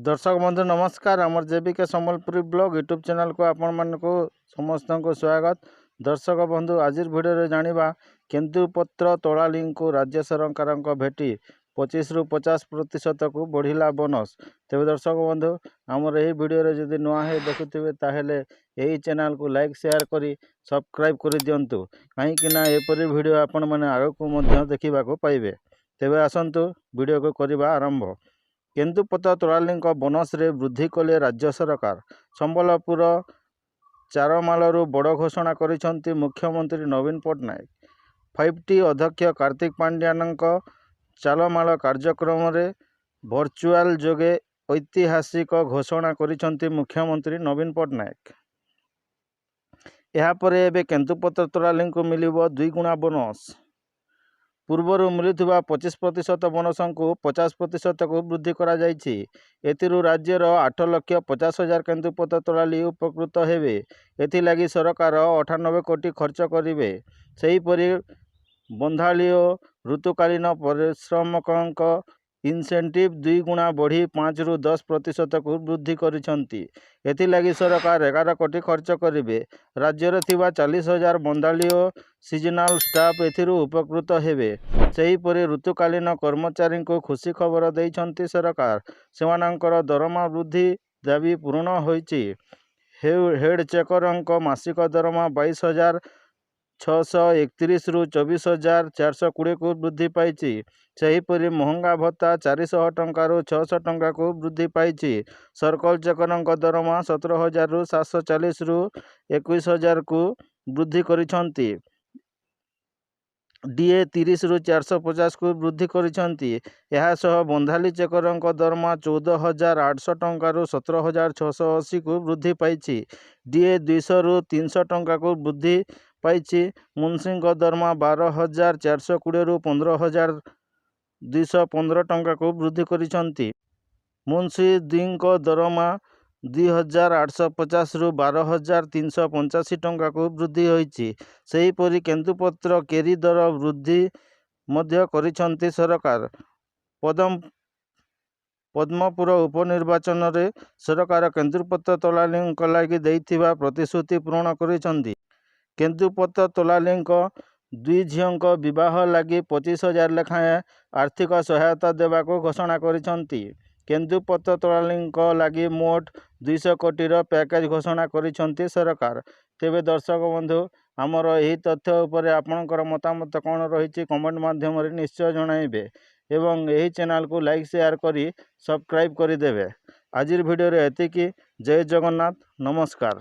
ଦର୍ଶକ ବନ୍ଧୁ, ନମସ୍କାର। ଆମର ଜେବିକେ ସମ୍ବଲପୁରୀ ବ୍ଲଗ ୟୁଟ୍ୟୁବ୍ ଚ୍ୟାନେଲକୁ ଆପଣମାନଙ୍କୁ ସମସ୍ତଙ୍କୁ ସ୍ୱାଗତ। ଦର୍ଶକ ବନ୍ଧୁ, ଆଜିର ଭିଡ଼ିଓରେ ଜାଣିବା କେନ୍ଦୁପତ୍ର ତୋଳାଳିଙ୍କୁ ରାଜ୍ୟ ସରକାରଙ୍କ ଭେଟି, 25ରୁ 50 ପ୍ରତିଶତକୁ ବଢ଼ିଲା ବୋନସ୍। ତେବେ ଦର୍ଶକ ବନ୍ଧୁ, ଆମର ଏହି ଭିଡ଼ିଓରେ ଯଦି ନୂଆ ହେଇ ଦେଖୁଥିବେ, ତାହେଲେ ଏହି ଚ୍ୟାନେଲକୁ ଲାଇକ୍, ସେୟାର କରି ସବସ୍କ୍ରାଇବ୍ କରିଦିଅନ୍ତୁ, କାହିଁକି ନା ଏପରି ଭିଡ଼ିଓ ଆପଣମାନେ ଆଗକୁ ମଧ୍ୟ ଦେଖିବାକୁ ପାଇବେ। ତେବେ ଆସନ୍ତୁ, ଭିଡ଼ିଓକୁ କରିବା ଆରମ୍ଭ। କେନ୍ଦୁପତ୍ର ତୋଳାଳିଙ୍କ ବୋନସରେ ବୃଦ୍ଧି କଲେ ରାଜ୍ୟ ସରକାର। ସମ୍ବଲପୁର ଚାରମାଲରୁ ବଡ଼ ଘୋଷଣା କରିଛନ୍ତି ମୁଖ୍ୟମନ୍ତ୍ରୀ ନବୀନ ପଟ୍ଟନାୟକ। ଫାଇଭ୍ ଟି ଅଧ୍ୟକ୍ଷ କାର୍ତ୍ତିକ ପାଣ୍ଡିଆନଙ୍କ ଚାରମାଳ କାର୍ଯ୍ୟକ୍ରମରେ ଭର୍ଚୁଆଲ ଯୋଗେ ଐତିହାସିକ ଘୋଷଣା କରିଛନ୍ତି ମୁଖ୍ୟମନ୍ତ୍ରୀ ନବୀନ ପଟ୍ଟନାୟକ। ଏହାପରେ ଏବେ କେନ୍ଦୁପତ୍ର ତୋଳାଳିଙ୍କୁ ମିଳିବ ଦୁଇଗୁଣା ବୋନସ୍। ପୂର୍ବରୁ ମିଳୁଥିବା 25% ବୋନସକୁ 50 ପ୍ରତିଶତକୁ ବୃଦ୍ଧି କରାଯାଇଛି। ଏଥିରୁ ରାଜ୍ୟର 8 ଲକ୍ଷ 50 ହଜାର କେନ୍ଦୁପତ୍ର ତୋଳାଳି ଉପକୃତ ହେବେ। ଏଥିଲାଗି ସରକାର 98 କୋଟି ଖର୍ଚ୍ଚ କରିବେ। ସେହିପରି ବନ୍ଧାଳି ଓ ଋତୁକାଳୀନ ପରିଶ୍ରମିକଙ୍କ ଇନସେଣ୍ଟିଭ୍ ଦୁଇଗୁଣା ବଢ଼ି 5ରୁ 10 ପ୍ରତିଶତକୁ ବୃଦ୍ଧି କରିଛନ୍ତି। ଏଥିଲାଗି ସରକାର 11 କୋଟି ଖର୍ଚ୍ଚ କରିବେ। ରାଜ୍ୟରେ ଥିବା 40 ହଜାର ବନ୍ଧାଳି ଓ ସିଜନାଲ ଷ୍ଟାଫ୍ ଏଥିରୁ ଉପକୃତ ହେବେ। ସେହିପରି ଋତୁକାଳୀନ କର୍ମଚାରୀଙ୍କୁ ଖୁସି ଖବର ଦେଇଛନ୍ତି ସରକାର। ସେମାନଙ୍କର ଦରମା ବୃଦ୍ଧି ଦାବି ପୂରଣ ହୋଇଛି। ହେଡ୍ ଚେକରଙ୍କ ମାସିକ ଦରମା 22,631ରୁ 24,420କୁ ବୃଦ୍ଧି ପାଇଛି। ସେହିପରି ମହଙ୍ଗା ଭତ୍ତା 400 ଟଙ୍କାରୁ 600 ଟଙ୍କାକୁ ବୃଦ୍ଧି ପାଇଛି। ସର୍କଲ ଚେକରଙ୍କ ଦରମା 17,740ରୁ 21,000କୁ ବୃଦ୍ଧି କରିଛନ୍ତି। ଡିଏ 30ରୁ 450କୁ ବୃଦ୍ଧି କରିଛନ୍ତି। ଏହାସହ ବନ୍ଧାଳି ଚେକରଙ୍କ ଦରମା 14,800 ଟଙ୍କାରୁ 17,680କୁ ବୃଦ୍ଧି ପାଇଛି। ଡିଏ 200ରୁ 300 ଟଙ୍କାକୁ ବୃଦ୍ଧି ପାଇଛି। ମୁନ୍ସିଙ୍କ ଦରମା 12,420ରୁ 15,215 ଟଙ୍କାକୁ ବୃଦ୍ଧି କରିଛନ୍ତି। ମୁନ୍ସି ଦୁଇଙ୍କ ଦରମା 2850ରୁ 12,385 ଟଙ୍କାକୁ ବୃଦ୍ଧି ହୋଇଛି। ସେହିପରି କେନ୍ଦୁପତ୍ର କେରି ଦର ବୃଦ୍ଧି ମଧ୍ୟ କରିଛନ୍ତି ସରକାର। ପଦ୍ମପୁର ଉପନିର୍ବାଚନରେ ସରକାର କେନ୍ଦୁପତ୍ର ତୋଳାଳିଙ୍କ ଲାଗି ଦେଇଥିବା ପ୍ରତିଶ୍ରୁତି ପୂରଣ କରିଛନ୍ତି। କେନ୍ଦୁପତ୍ର ତୋଳାଳିଙ୍କ ଦୁଇ ଝିଅଙ୍କ ବିବାହ ଲାଗି 25 ହଜାର ଲେଖାଏଁ ଆର୍ଥିକ ସହାୟତା ଦେବାକୁ ଘୋଷଣା କରିଛନ୍ତି। କେନ୍ଦୁପତ୍ର ତୋଳାଳିଙ୍କ ଲାଗି ମୋଟ 200 କୋଟିର ପ୍ୟାକେଜ ଘୋଷଣା କରିଛନ୍ତି ସରକାର। ତେବେ ଦର୍ଶକ ବନ୍ଧୁ, ଆମର ଏହି ତଥ୍ୟ ଉପରେ ଆପଣଙ୍କର ମତାମତ କ'ଣ ରହିଛି, କମେଣ୍ଟ ମାଧ୍ୟମରେ ନିଶ୍ଚୟ ଜଣାଇବେ ଏବଂ ଏହି ଚ୍ୟାନେଲକୁ ଲାଇକ୍, ସେୟାର କରି ସବସ୍କ୍ରାଇବ୍ କରିଦେବେ। ଆଜିର ଭିଡ଼ିଓରେ ଏତିକି। ଜୟ ଜଗନ୍ନାଥ, ନମସ୍କାର।